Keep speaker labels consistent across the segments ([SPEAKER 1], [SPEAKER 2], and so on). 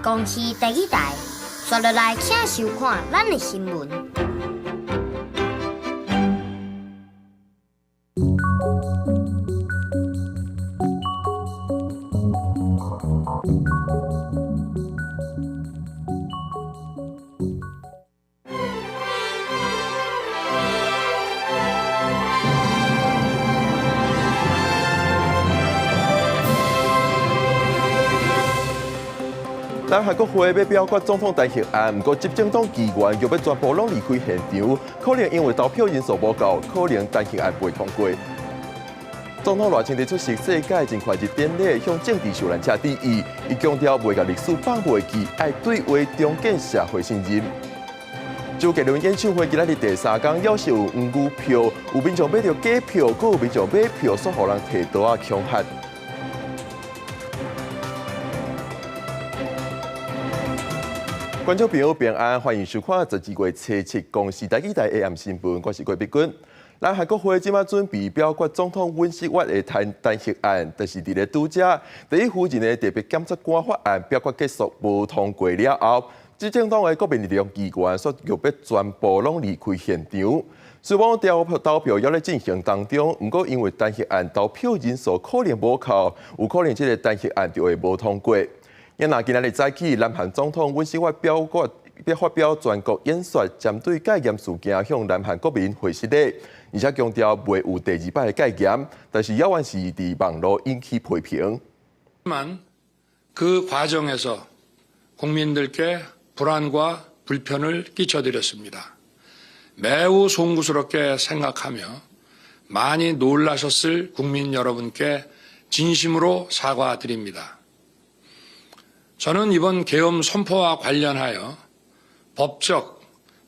[SPEAKER 1] 公視第一台，刷落來請收看咱的新聞。
[SPEAKER 2] 南韓國會欲表決總統彈劾案，毋過執政黨議員欲欲全部攏離開現場，可能因為投票人數無夠，可能彈劾案袂通過。總統賴清德出席世界人權日典禮，向政治受難者致意，伊強調袂共歷史放袂記，愛對話重建社會信任。周杰倫演唱會今仔日第三工，猶是有黃牛票，有民眾買著假票，閣有民眾買票煞予人提刀仔恐嚇。觀眾朋友平安，歡迎收看12月初7公視台語台 AM 新聞，我是郭碧君。南韓國會這馬準備表決總統尹錫悅的彈劾案，但是佇咧拄才第一夫人的特別檢察官法案表決結束無通過了後，執政黨的國民力量議員煞欲欲全部攏離開現場。雖罔投票猶咧進行當中，毋過因為彈劾案投票人數可能無夠，有可能這个彈劾案就會無通過。因若今仔日早起，南韓總統尹錫悅表決發表全國演說，針對戒嚴事件向南韓國民回失禮，而且強調袂有第二擺的戒嚴，但是猶原是佇網路引起批評。
[SPEAKER 3] 그과정에서국민들께불안과불편을끼쳐드렸습니다 매우송구스럽게생각하며많이놀라셨을국민여러분께진심으로사과드립니다 저는이번계엄선포와관련하여법적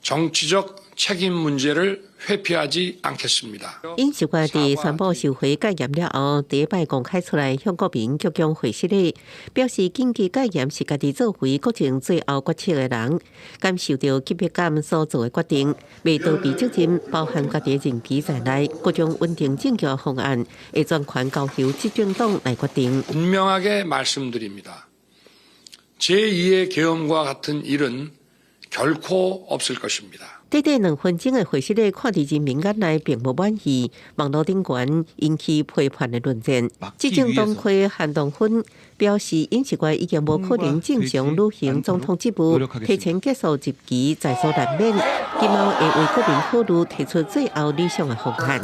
[SPEAKER 3] 정치적 책임 문제를 회피하지 않겠습니다。
[SPEAKER 4] 尹錫悅佇宣布收回戒嚴了後，第一擺公開出來向國民鞠躬回失禮，表示緊急戒嚴是家己作為國政最後決策的人，感受著緊迫感所做的決定，袂逃避責任，包含家己任期在內，各種穩定政局方案會全權交由執政黨來決定。
[SPEAKER 3] 분명하게말씀드립니다 제2의 계엄과 같은 일은 결코 없을 것입니다。
[SPEAKER 4] 短短2分鐘的回失禮，看佇人民眼內並無滿意，網路頂懸引起批判的論戰。執政黨魁韓東勳表示，尹錫悅已經無可能正常履行總統職務，提前結束任期在所難免。今後會為國民考慮提出最後理想的方案。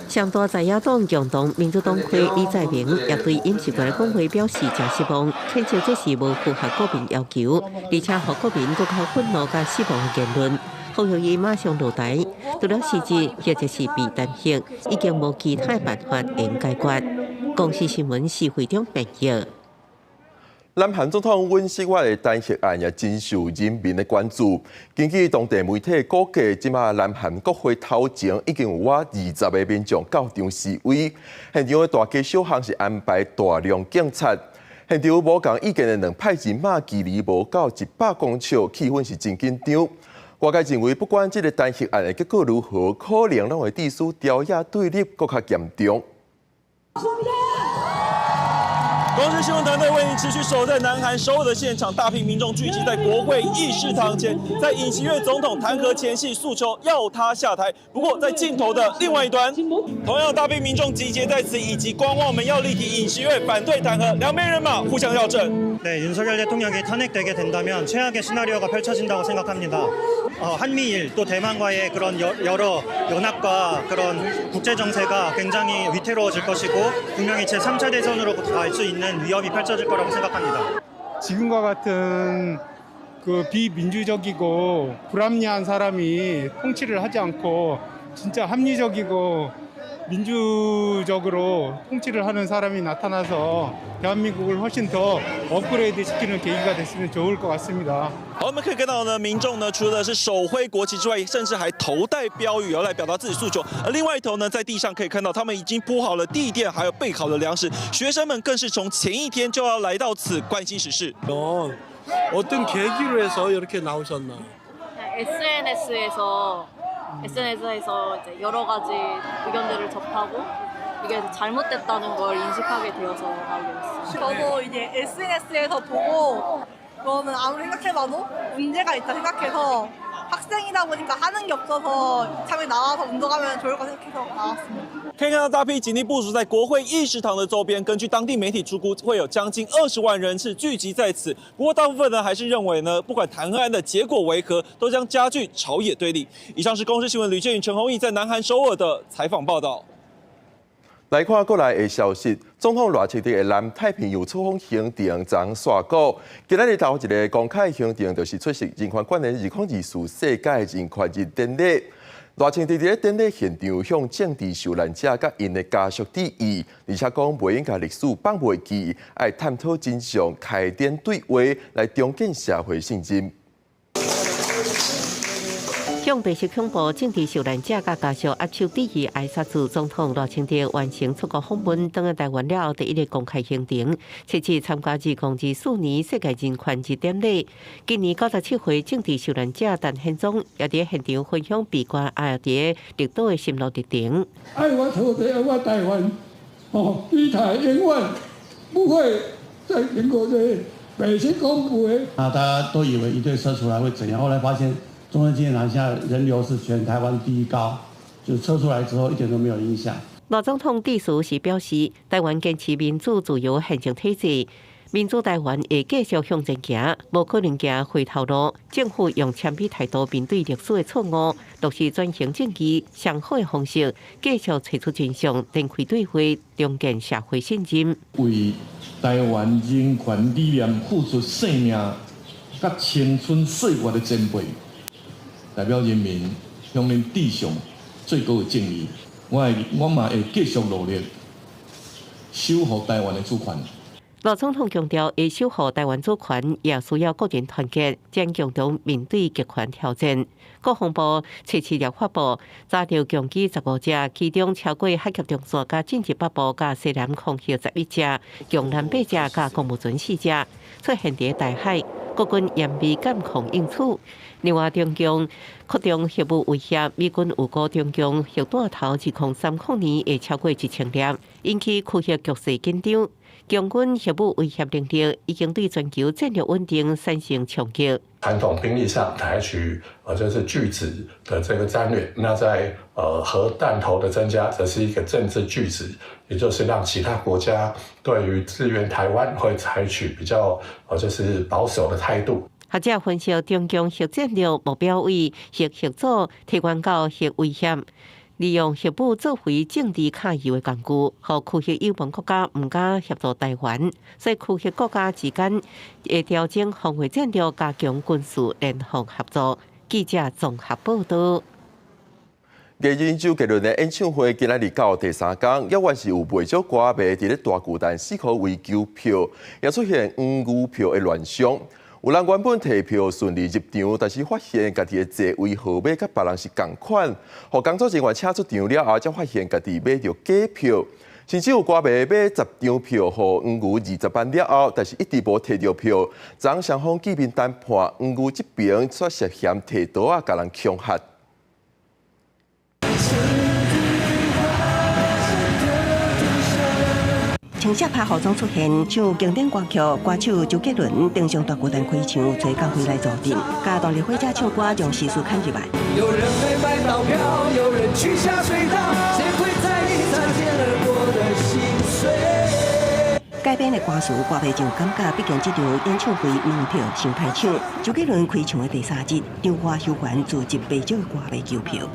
[SPEAKER 4] 上大在野黨共同民主黨魁李在明也對尹錫悅的講話表示誠失望，譴責這是無符合國民要求，而且予國民閣較憤怒佮失望的言論。呼籲伊馬上落台，除了辭職或者是被彈劾，已經無其他辦法會解決。公視新聞施會長編譯。
[SPEAKER 2] 南韓總統尹錫悅的彈劾案也真受人民的關注。根據當地媒體估計，這馬南韓國會頭前已經有倚20個民眾到場示威。現場的大街小巷是安排大量警察。現場無仝意見的兩派人馬距離無到100公尺，氣氛是真緊張。外界認為，不管這个彈劾案的結果如何，可能攏會致使朝野對立閣較嚴重。
[SPEAKER 5] 公視新聞團隊為您持續守在南韓首爾的現場，大批民眾聚集在國會議事堂前，在尹錫悅總統彈劾前夕訴求要他下台。不過，在鏡頭的另外一端，同樣大批民眾集結在此，以及觀望們要力挺尹錫悅，反對彈劾，兩邊人馬互相叫陣。
[SPEAKER 6] 네, 윤석열 대통령이 탄핵되게 된다면 최악의 시나리오가 펼쳐진다고 생각합니다. 한미일 또 대만과의 그런 여러 연합과 그런 국제 정세가 굉장히 위태로워질 것이고 분명히 제3차 대선으로 갈 수 있는 위험이 펼쳐질 거라고 생각합니다.
[SPEAKER 7] 지금과 같은 그 비민주적이고 불합리한 사람이 통치를 하지 않고 진짜 합리적이고 민주적으로 통치를 하는 사람이 나타나서 대한민국을 훨씬 더 업그레이드 시키는 계기가 됐으면 좋을 것 같습니다.
[SPEAKER 5] 好，我們可以看到呢，民眾呢除了是手揮國旗之外，甚至還頭戴標語，要來表達自己訴求。而另外一頭呢，在地上可以看到，他們已經鋪好了地墊，還有備好的糧食。學生們更是從前一天就要來到此關心時事。
[SPEAKER 8] 어떤 계기로 해서 이렇게 나오셨나?
[SPEAKER 9] SNS에서 이제 여러 가지 의견들을 접하고 이게 잘못됐다는 걸 인식하게 되어서 나오게 됐어요.
[SPEAKER 10] 저도 이제 SNS에서 보고 그거는 아무리 생각해봐도 문제가 있다 생각해서 학생이다 보니까 하는 게 없어서 이참에 나와서 운동하면 좋을 거 생각해서 나왔습니다.
[SPEAKER 5] 可以看到大批警力部署在国会议事堂的周边。根据当地媒体初估，会有将近20万人次聚集在此。不过，大部分呢还是认为呢，不管弹劾案的结果为何，都将加剧朝野对立。以上是公视新闻吕建宇、陈宏毅在南韩首尔的采访报道。
[SPEAKER 2] 来看国内的消息，总统賴清德的南太平洋出訪行程昨煞鼓，今仔日頭一个公開行程就是出席人權館的2024世界人權日典禮。賴清德佇咧典禮現場向政治受難者佮𪜶的家屬致意，而且講袂用共歷史放袂記，愛探討真相，開展對話來重建社會信任。
[SPEAKER 4] 向白色恐怖政治受難者佮家屬握手致意，挨殺自總統賴清德完成出國訪問，轉來台灣了後第一个公開行程，這次參加2024年世界人權日典禮。今年97歲政治受難者陳顯宗也佇現場分享閉關愛佇綠島的心路歷程。
[SPEAKER 11] 愛我土地，愛我台灣，哦，對台永遠不會再經過這白色恐怖的。
[SPEAKER 8] 啊，大家都以為一隊撤出來會怎樣，後來發現。中正紀念堂現在人流是全台灣第一高，就撤出來之後一點都沒有影響。
[SPEAKER 4] 賴總統致辭時表示，台灣堅持民主自由憲政體制，民主台灣會繼續向前行，無可能行回頭路。政府用謙卑態度面對歷史的錯誤，落實轉型正義，上好的方式，繼續揣出真相，展開對話，重建社會信任。
[SPEAKER 12] 為台灣人權理念付出生命、佮青春歲月的前輩，代表人民向恁致上最高的敬意。我嘛會繼續努力守護台灣的主權。
[SPEAKER 4] 賴總統強調，會守護台灣主權，也需要國人團結，將共同面對極權挑戰。國防部七七日發布，查著共機15隻，其中超過海峽中線佮進入北部佮西南空域11隻，共艦8隻佮公務船4隻，出現佇台海。國軍嚴密監控應處。另外，中共擴張核武威脅，美軍預估中共核彈頭2030年會超過1000粒，引起區域局勢緊張。共軍核武威脅能力已經對全球戰略穩定產生衝擊。
[SPEAKER 13] 傳統兵力上採取就是拒止的這個戰略，那在核彈頭的增加，則是一個政治拒止，也就是讓其他國家對於支援台灣會採取比較就是保守的態度。
[SPEAKER 4] 學者分析，中共核戰略目標為核嚇阻提懸到核威脅，利用核武作為政治卡油的工具，予區域友邦國家毋敢協助台灣，所以區域國家之間會調整防衛戰略，加強軍事聯防合作。記者綜合報道。
[SPEAKER 2] 藝人周杰倫的演唱會今仔日到第三工，猶原是有袂少歌迷佇咧大巨蛋四箍圍求票，也出現黃牛票的亂象。有人原本提票順利入場，但是發現家己的座位號碼佮別人是仝款，予工作人員請出場了後，才發現家己買著假票。甚至有歌迷買10張票，予黃牛20萬了後，但是一直無提著票。昨雙方見面談判，黃牛這邊卻涉嫌提刀仔共人恐嚇。
[SPEAKER 14] 青色拍雨中出現，唱經典歌曲，歌手周杰倫登上大巨蛋開場，揣工會來助陣，佮動力火車唱歌，將時事牽入來。
[SPEAKER 15] 有人沒買到票，有人去下水道，誰會在意擦肩而過的心碎？
[SPEAKER 14] 改編的歌詞，歌迷就感覺，畢竟這場演唱會門票傷歹搶。周杰倫開唱的第三日，場外休閒聚集袂少歌迷求票。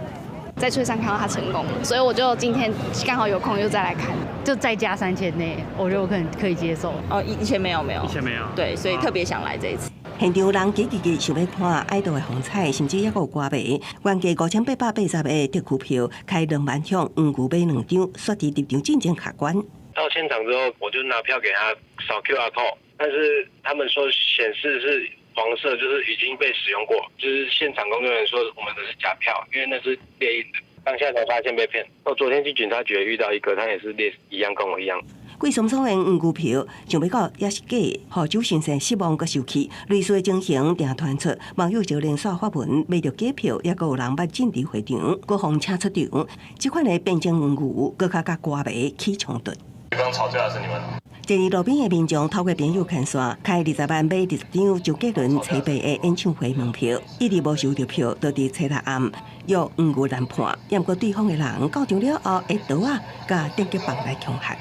[SPEAKER 16] 在車上看到他成功，所以我就今天剛好有空又再來看，
[SPEAKER 17] 就再加3000內，我覺得我可能可以接受。
[SPEAKER 18] 哦，以前沒有沒有，
[SPEAKER 19] 以前沒有，
[SPEAKER 18] 對，所以特別想來這一次。
[SPEAKER 14] 現場人擠擠擠想欲看愛豆的風采，甚至猶閣有歌迷原價5880個特區票，開2萬向黃牛買2張，煞佇入場進前卡關。
[SPEAKER 20] 到現場之後，我就拿票給他掃 QR code，但是他們說顯示是黃色，就是已經被使用過，就是現場工作人員說我們的是假票，因為那是列印的。當下才發現被騙。我昨天去警察局遇到一個，他也是列一樣，跟我一樣。
[SPEAKER 14] 貴桑桑的黃牛票，想欲到也是假，予周先生失望閣受氣。類似的情形定傳出，網友就連續發文買著假票，猶閣有人捌進佇會場，閣予請出場。這款的變種黃牛，閣較佮歌迷起衝突。
[SPEAKER 20] 剛吵架的是你們。
[SPEAKER 14] 一日路邊的民眾透過朋友牽線，開20萬買20張周杰倫齊白的演唱會門票，一直無收著票，就佇初六暗約黃牛談判，毋過對方的人到場了後，會刀仔佮電擊棒來恐嚇。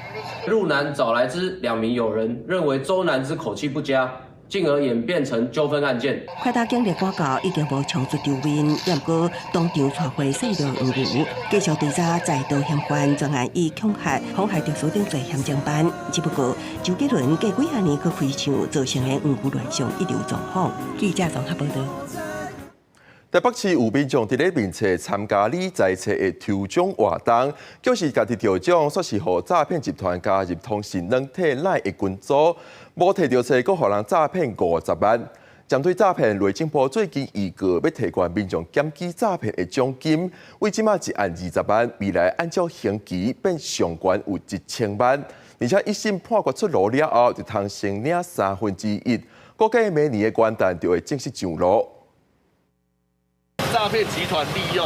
[SPEAKER 19] 陸男找來之兩名友人，認為周男之口氣不佳，進而演變成糾紛案件。
[SPEAKER 14] 快打警力趕到，已經無衝出場面，毋過當場帶回細路黃牛，繼續追查在逃嫌犯，專案以恐嚇、妨害特殊等罪嫌偵辦。只不過周杰倫過幾仔年閣開唱，造成的黃牛亂象一直有狀況。記者綜合報道。
[SPEAKER 2] 台北市有民眾佇咧面冊參加理財冊的抽獎活動，就是家己得獎，煞是予詐騙集團加入通訊軟體 LINE 的群組，無提著冊，閣予人詐騙50萬。針對詐騙，內政部最近預告欲提懸民眾檢舉詐騙的獎金，為這馬一案20萬，未來按照刑期變上懸有1000萬，而且一審判決出爐了後，就通先領1/3，估計明年的元旦就會正式上路。
[SPEAKER 21] 詐騙集團利用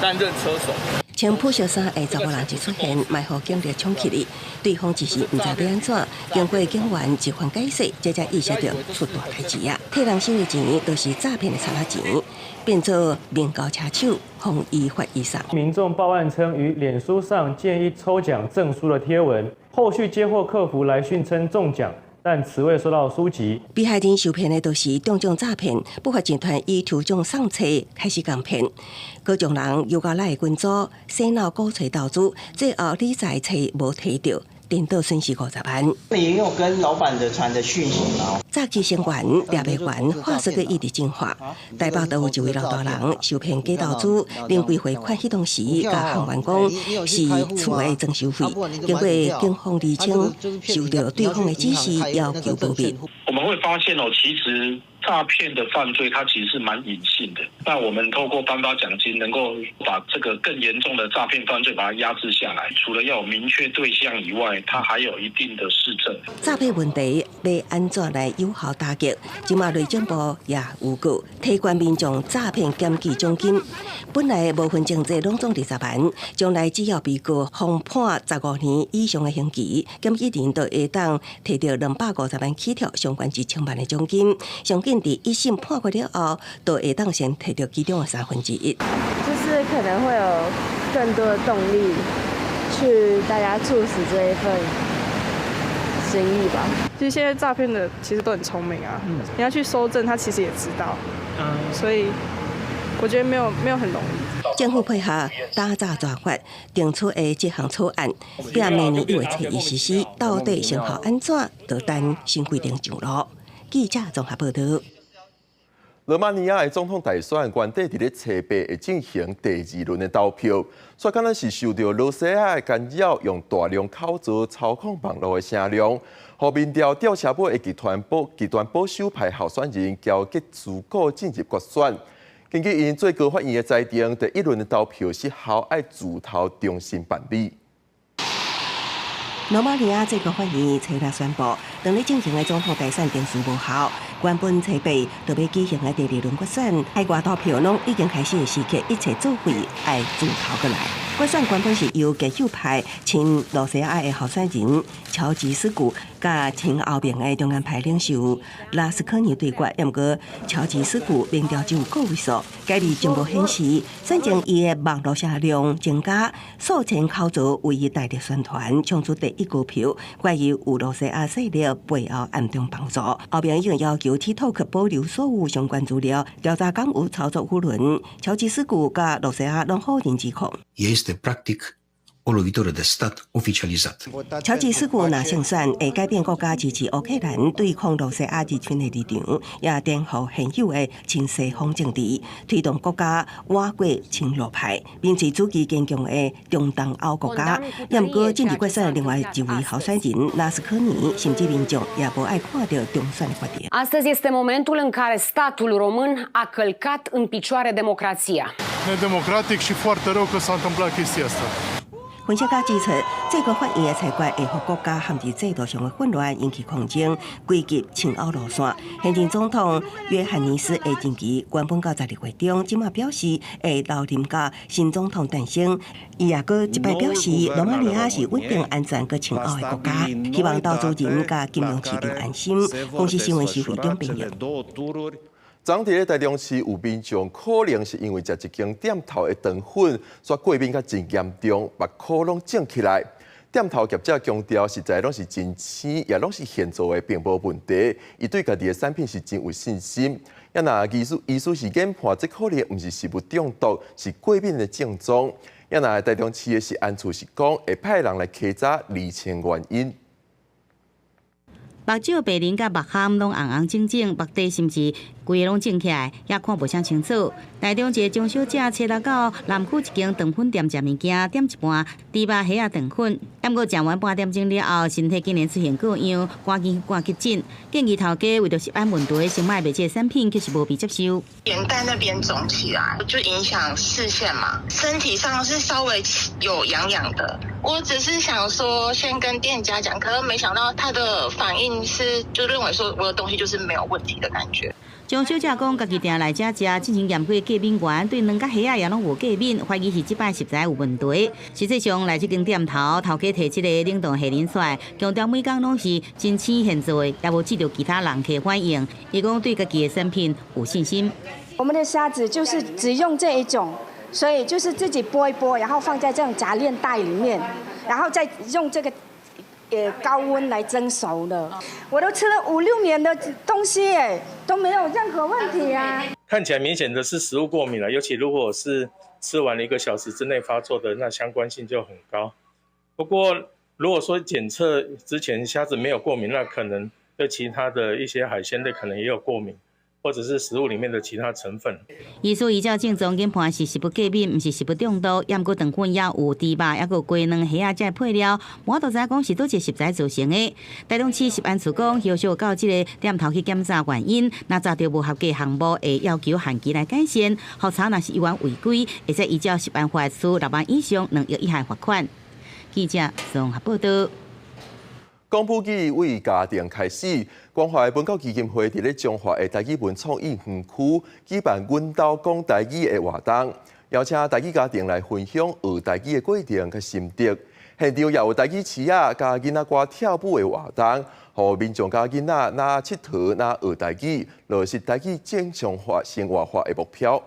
[SPEAKER 21] 擔任車手，
[SPEAKER 14] 穿普色衫的查某人一出現，嘛予警力衝起來，對方一時毋知欲按怎，經過警員一番解釋，這才意識著出大代誌啊！替人收的錢都是詐騙的賊仔錢，變做面交車手，予依法移送。
[SPEAKER 22] 民眾報案稱，於臉書上見一抽獎證書的貼文，後續接獲客服來訊稱中獎。但遲未收到書籍。
[SPEAKER 14] 被害人受騙的都是中獎詐騙，不法集團以抽獎送冊開始共騙，閣將人誘到 LINE 群組洗腦鼓吹投資，最後理財冊無提著，顛倒損失50萬。
[SPEAKER 23] 你有跟老闆的傳的訊息嗎？
[SPEAKER 14] 早期成員廖美元話術閣一直進化，台北都有一位老大人受騙假投資，臨歸匯款彼當時，共行員講是厝的裝修費，經過警方釐清，受著對方的指示要求保密。
[SPEAKER 24] 我們會發現哦，其實詐騙的犯罪，它其實是蠻隱性的。那我們透過頒發獎金，能夠把這個更嚴重的詐騙犯罪把它壓制下來。除了要有明確對象以外，它還有一定的事證。
[SPEAKER 14] 詐騙問題欲按怎來有效打擊？這馬內政部也預告，提懸民眾詐騙檢舉獎金，本來無分情節攏總20萬，將來只要被告予判15年以上的刑期，檢舉人就會當提著250萬起跳，上懸1000萬的獎金。上緊佇一審判決了後，就會當先提著其中的1/3。
[SPEAKER 25] 就是可能會有更多的動力去大家促使這一份心意吧。
[SPEAKER 26] 其實現在詐騙的其實都很聰明啊，你要去搜證，他其實也知道，所以我覺得沒有很容易。
[SPEAKER 14] 政府配合打詐抓法定出的這項草案，並明年1月1日實施，到底成效按怎，就等新規定上路。記者綜合報道。
[SPEAKER 2] 羅馬尼亞的總統大選，原底佇咧初八會進行第二輪的投票，煞敢若是受著羅西亞的干擾，用大量口罩操控網路的聲量，予民調吊車尾的極端保守派候選人喬吉斯古進入決選。根據𪜶最高法院的裁定，第一輪的投票失效，愛自頭重新辦理。
[SPEAKER 14] 羅馬尼亞最高法院初六宣布，當咧進行的總統大選程序無效，原本初八就欲舉行的第二輪決選，海外投票攏已經開始的時刻，一切作廢，愛自頭閣來。決選原本是由極右派親羅西亞的候選人喬吉斯古，佮親歐盟的中間派領袖拉斯科尼對決，毋過喬吉斯古民調只有個位數。該日情報顯示，選前伊的網路聲量增加，數千口罩為伊大力宣傳，衝出第一高票，懷疑有羅西亞勢力背後暗中幫助。後邊已經要求 TikTok 保留所有相關資料，調查敢有操作輿論。喬吉斯古佮羅西亞攏否認指控。
[SPEAKER 27] Este practic o lovitură de stat oficializată.
[SPEAKER 14] 喬吉斯古若勝選，會改變國家支持烏克蘭對抗羅西亞入侵的立場，也顛覆現有的親西方政治，推動國家倚過親羅派，民粹主義堅強的中東歐國家。也毋過進入決選另外一位候選人拉斯科尼，甚至民眾也無愛看著重選的決定。
[SPEAKER 28] Astăzi este momentul în care statul român a călcat în picioare democrația.
[SPEAKER 29] Nedemocratic și foarte rău că s-a întâmplat chestia asta.
[SPEAKER 14] 分析家指出，最高法院的裁決會予國家陷入制度上的混亂，引起抗爭，危及親歐路線。現任總統約翰尼斯的任期原本到12月中，這馬表示會留任到新總統誕生。伊也閣一擺表示，羅馬尼亞是穩定、安全、閣親歐的國家，希望投資人佮金融市場安心。公視新聞徐慧中編譯。
[SPEAKER 2] 昨佇咧台中市有民眾可能是因為食一間店頭的腸粉，煞過敏甲真嚴重，目箍攏腫起來。店頭業者強調，食材攏是真鮮，也攏是現做的，並無問題。伊對家己的產品是真有信心。啊若醫師醫師是研判，這可能毋是食物中毒，是過敏的症狀。啊若台中市的食安處是講，會派人來稽查釐清原因。
[SPEAKER 1] 目睭白磷佮目頷攏紅紅腫腫，目底甚至規个攏腫起來，也看無啥清楚。台中一个張小姐初六到南區一間腸粉店食物件，點一盤豬肉蝦仔腸粉，毋過食完半點鐘了後，身體竟然出現過樣，趕緊去掛急診。建議頭家為著食安問題，先莫賣這个產品，卻是無被接受。
[SPEAKER 3] 眼袋那邊腫起來，就影響視線嘛。身體上是稍微有癢癢的。我只是想說先跟店家講，可是沒想到他的反應是就認為說我的東西就是沒有問題的感覺。
[SPEAKER 1] 張小姐講，家己定來遮食，進前驗過過敏原，對卵佮蝦仔也攏無過敏，懷疑是這擺食材有問題。實際上來這間店頭，頭家提這个冷凍蝦仁出來，強調每工攏是真鮮現做的，也無接著其他人客反應。伊講對家己的產品有信心。
[SPEAKER 5] 我們的蝦子就是只用這一種，所以就是自己剝一剝，然後放在這種夾鏈袋裡面，然後再用這個高溫來蒸熟的。我都吃了五六年的東西，哎，都沒有任何問題啊。
[SPEAKER 6] 看起來明顯的是食物過敏了，尤其如果是吃完了1個小時之內發作的，那相關性就很高。不過如果說檢測之前蝦子沒有過敏，那可能對其他的一些海鮮類可能也有過敏。或者是食物裡面的其他成分。
[SPEAKER 1] 醫師依照症狀研判是食物過敏，毋是食物中毒。毋過腸粉也有豬肉，抑閣有雞卵、蝦仔這配料，無都知講是佗一个食材造成的。台中市食安處講，後續到這个店頭去檢查原因，若查著無合格項目，會要求限期來改善。複查若是依然違規，會使依照食安法處6萬以上2億以下罰款。記者綜合報道。
[SPEAKER 2] 講母語為家庭開始，關懷文教基金會佇咧彰化的台語文創意園區舉辦阮兜講台語的活動，邀請台語家庭來分享學台語的過程佮心得。現場也有台語詞仔佮囡仔歌跳舞的活動，予民眾佮囡仔若𨑨迌若學台語，落實台語正常化、生活化的目標。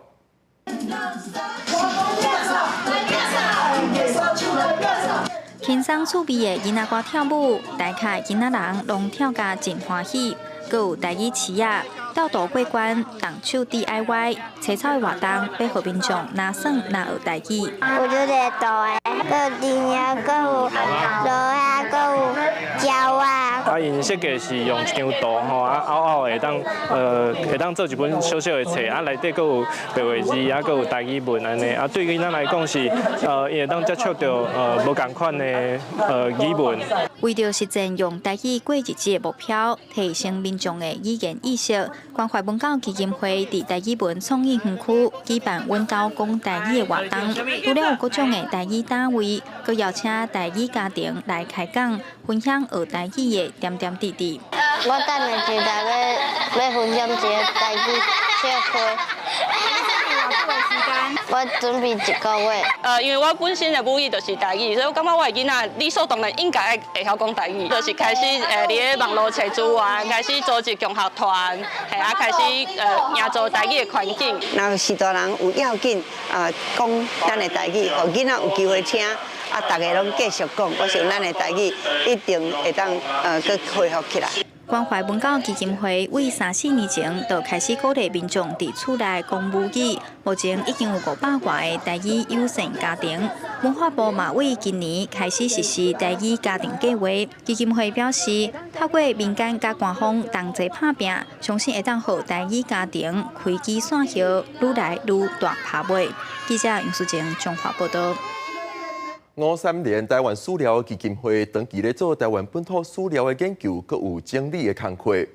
[SPEAKER 7] 輕鬆趣味的囡仔歌跳舞，台下囡仔人攏跳甲真歡喜。閣有台語詞仔，吊渡過關，動手 DIY，切草的活動，欲予民眾若耍若學台語。
[SPEAKER 9] 有這个圖的，閣有甜仔，閣有螺仔，閣有鸟仔。
[SPEAKER 22] 啊，𪜶設計是用一張圖吼，啊，拗拗會當做一本小小的冊，啊，內底閣有白話字，啊，閣有台語文按呢，啊，對囡仔來講是，伊會當接觸著無仝款的語文。
[SPEAKER 7] 為著實踐用台語過日子的目標，提升民眾的語言意識，關懷文教基金會佇台語文創意園區舉辦阮兜講台語的活動，除了有各種的台語單位，閣邀請台語家庭來開講，分享學台語的點點滴滴。
[SPEAKER 9] 我等下就來欲分享一个台語笑話。我準備一個月。
[SPEAKER 10] 因為我本身的母語就是台語，所以我感覺我的囡仔理所當然應該會曉講台語。就是開始佇咧網路揣資源，開始組織共學團，嘿啊，開始營造台語的環境。
[SPEAKER 11] 若是大人有要緊啊，講咱的台語，予囡仔有機會聽，啊，逐家攏繼續講，我想咱的台語一定會當閣恢復起來。
[SPEAKER 7] 關懷文教基金會為三四年前就開始鼓勵民眾佇厝內講母語，目前已經有500外个台語友善家庭。文化部嘛為今年開始實施台語家庭計劃。基金會表示，透過民間佮官方同齊拍拚，相信會當予台語家庭開枝散葉，愈來愈大拍尾。記者楊淑靜彰化報導。
[SPEAKER 2] 五三年台灣史料基金會長期咧做台灣本土史料的研究，閣有整理的工課。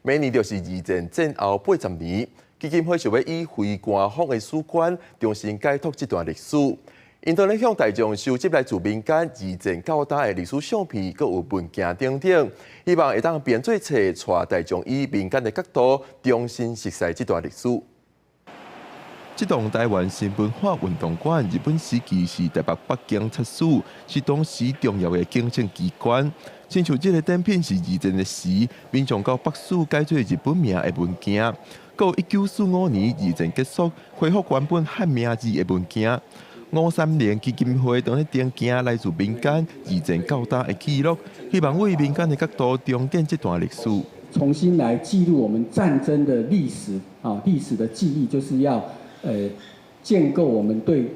[SPEAKER 2] 明年就是二戰戰後80年，基金會想欲以非官方的史觀，重新解讀這段歷史。𪜶當咧向大眾收集來自民間二戰到今的歷史相片，閣有文件等等，希望會當編做冊，帶大眾以民間的角度重新熟悉這段歷史。這棟臺灣新文化運動館，日本時期是臺北北警察署，是當時重要的警政機關。親像這个展品是二戰的時，民眾到北市改做日本名的文件，閣有1945年二戰結束恢復原本漢名字的文件。吳三連基金會當咧訂件來自民間二戰到今的記錄，希望為民間的角度重建這段歷史，
[SPEAKER 4] 重新來記錄我們戰爭的歷史啊，歷史的記憶就是要建構我們對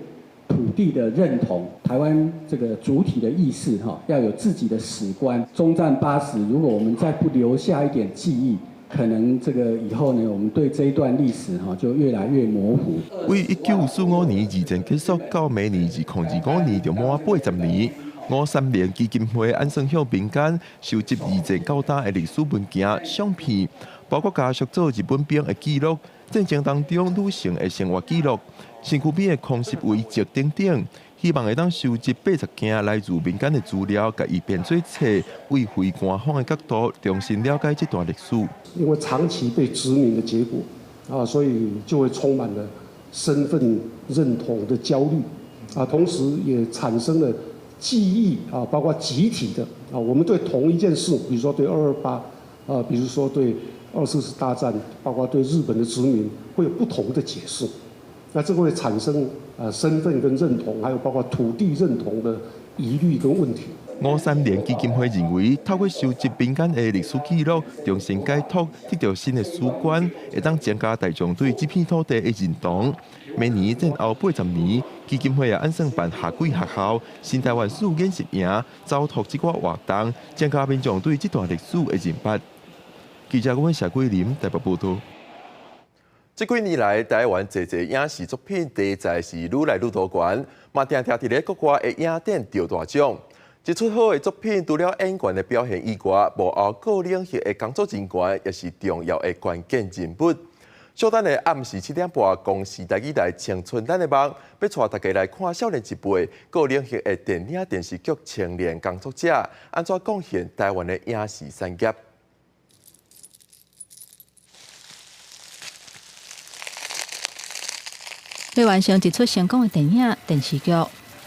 [SPEAKER 4] 土地的認同，臺灣這個主體的意識哈，要有自己的史觀。終戰80，如果我們再不留下一點記憶，可能這個以後呢，我們對這一段歷史哈就越來越模糊。
[SPEAKER 2] 為1945年二戰結束到明年2025年，就滿80年。吳三連基金會按算向民間收集二戰到今的歷史文件、相片，包括家屬做日本兵的記錄、戰爭當中女性的生活記錄、身軀邊的空襲遺跡等等，希望會當收集80件來自民間的資料，共伊編做冊，為非官方的角度重新了解這段歷史。
[SPEAKER 8] 因為長期被殖民的結果，啊，所以就會充滿了身份認同的焦慮，啊，同時也產生了記憶啊，包括集體的啊，我們對同一件事，比如說對228，啊，比如說對二次大戰，包括對日本的殖民，會有不同的解釋。那這個會產生身份跟認同，還有包括土地認同的疑慮跟問題。
[SPEAKER 2] 吳三連基金會認為，透過收集民間的歷史記錄，重新解讀，得到新的史觀，會當增加大眾對這片土地的認同。明年戰後80年，基金會也按算辦夏季學校、新臺灣史研習營，走拓這個活動，增加民眾對這段歷史的認識。記者阮謝桂林台北報道。這幾年來，臺灣濟濟影視作品題材是愈來愈多元，嘛定定佇咧國外的影展得大獎。一出好的作品，除了演員的表現以外，幕後各領域的工作人員也是重要的關鍵人物。小等下暗時7點半，公視台語台《青春咱的夢》欲帶大家來看少年一輩各領域的電影電視劇青年工作者，按怎貢獻臺灣的影視產業。
[SPEAKER 12] 欲完成一出成功的電影、電視劇，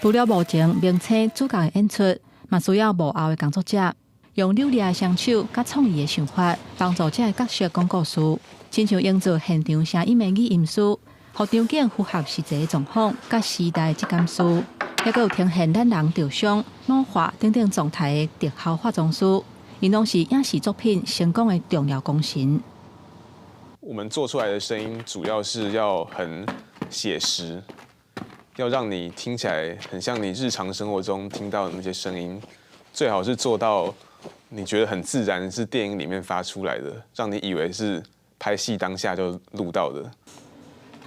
[SPEAKER 12] 除了幕前明星主角的演出，嘛需要幕後的工作者，用流利的雙手佮創意的想法，幫助這个角色講故事，親像營造現場聲音的語音師，予場景符合實際的狀況佮時代質感師，抑閣有呈現咱人受傷、老化等等狀態的特效化妝師，𪜶攏是影視作品成功的重要功臣。
[SPEAKER 13] 我們做出來的聲音主要是要很寫實，要讓你聽起來很像你日常生活中聽到的那些聲音，最好是做到你覺得很自然，是電影裡面發出來的，讓你以為是拍戲當下就錄到的。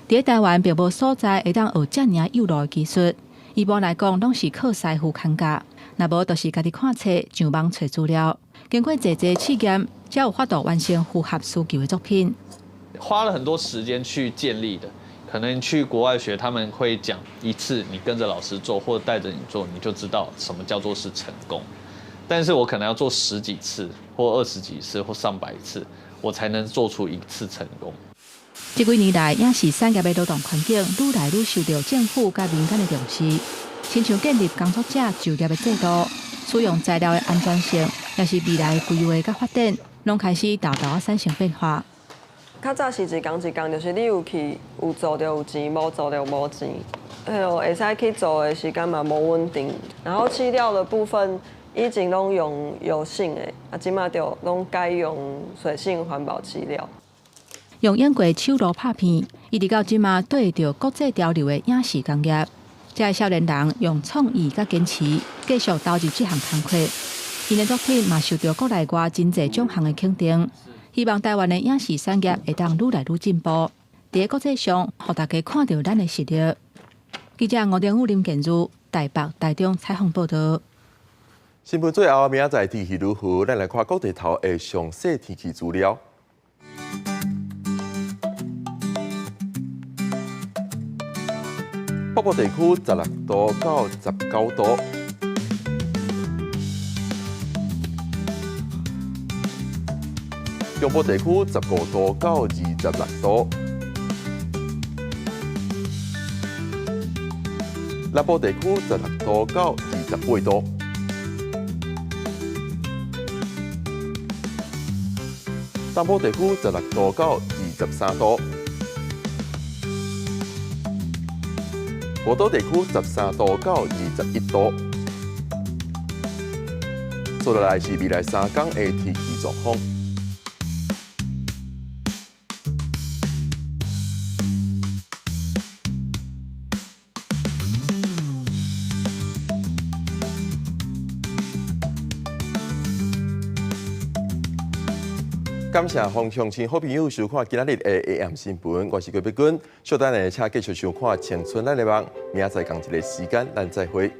[SPEAKER 12] 佇臺灣並無所在會當學遮爾幼路的技術，一般來講攏是靠師傅看教，若無就是家己看冊、上網揣資料。經過濟濟試驗，才有法度完成符合需求的作品。
[SPEAKER 15] 花了很多時間去建立的。可能去國外學，他們會講一次，你跟着老師做，或者帶着你做，你就知道什麼叫做是成功。但是我可能要做10幾次，或20幾次，或上百次，我才能做出一次成功。
[SPEAKER 12] 這幾年來，影視產業的勞動環境愈來愈受到政府佮民間的重視，親像建立工作者就業的制度、使用材料的安全性，也是未來的規劃佮發展，攏開始沓沓仔產生變化。
[SPEAKER 16] 較早是一工一工，就是你有去有做就有錢，無做就無錢。彼落會使去做的時間嘛無穩定。然後飼料的部分，以前攏用油性的，啊，這馬就攏改用水性環保飼料。
[SPEAKER 12] 用英國手路拍片，一直到這馬對著國際潮流的影視工業，這个少年人用創意佮堅持，繼續投入這項工課。𪜶的作品嘛受到國內外真濟獎項的肯定。希望臺灣的影視產業會當愈來愈進步，佇國際上，予大家看著咱的實力。記者吳定武、林建如，台北、台中採訪報導。
[SPEAKER 2] 新聞最後，明仔載天氣如何？咱來看各地頭的詳細天氣資料。北部地區16度到19度。中部地區15度到26度，南部地區16度到28度，東部地區16度到23度，外島地區13度到21度。接落來是未來三天的天氣狀況。感謝方鄉親好朋友收看今仔日的 AM 新聞，我是郭碧君。稍等下，請繼續收看《青春咱的夢》，明仔載仝一个時間，咱再會。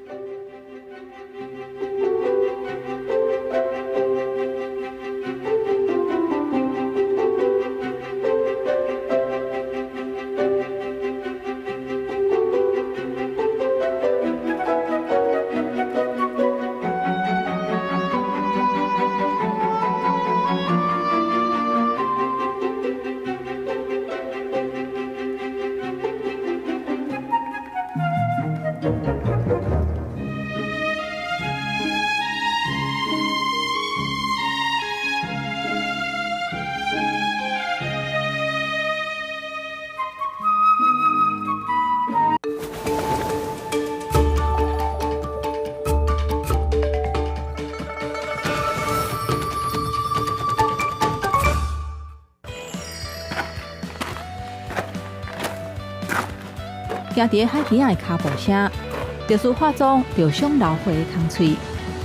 [SPEAKER 12] 行佇海邊仔的跤步聲，特殊化妝就想留花的空喙，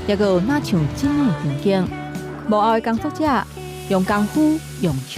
[SPEAKER 12] 抑閣有若像真的場景。幕後的工作者用功夫，用手。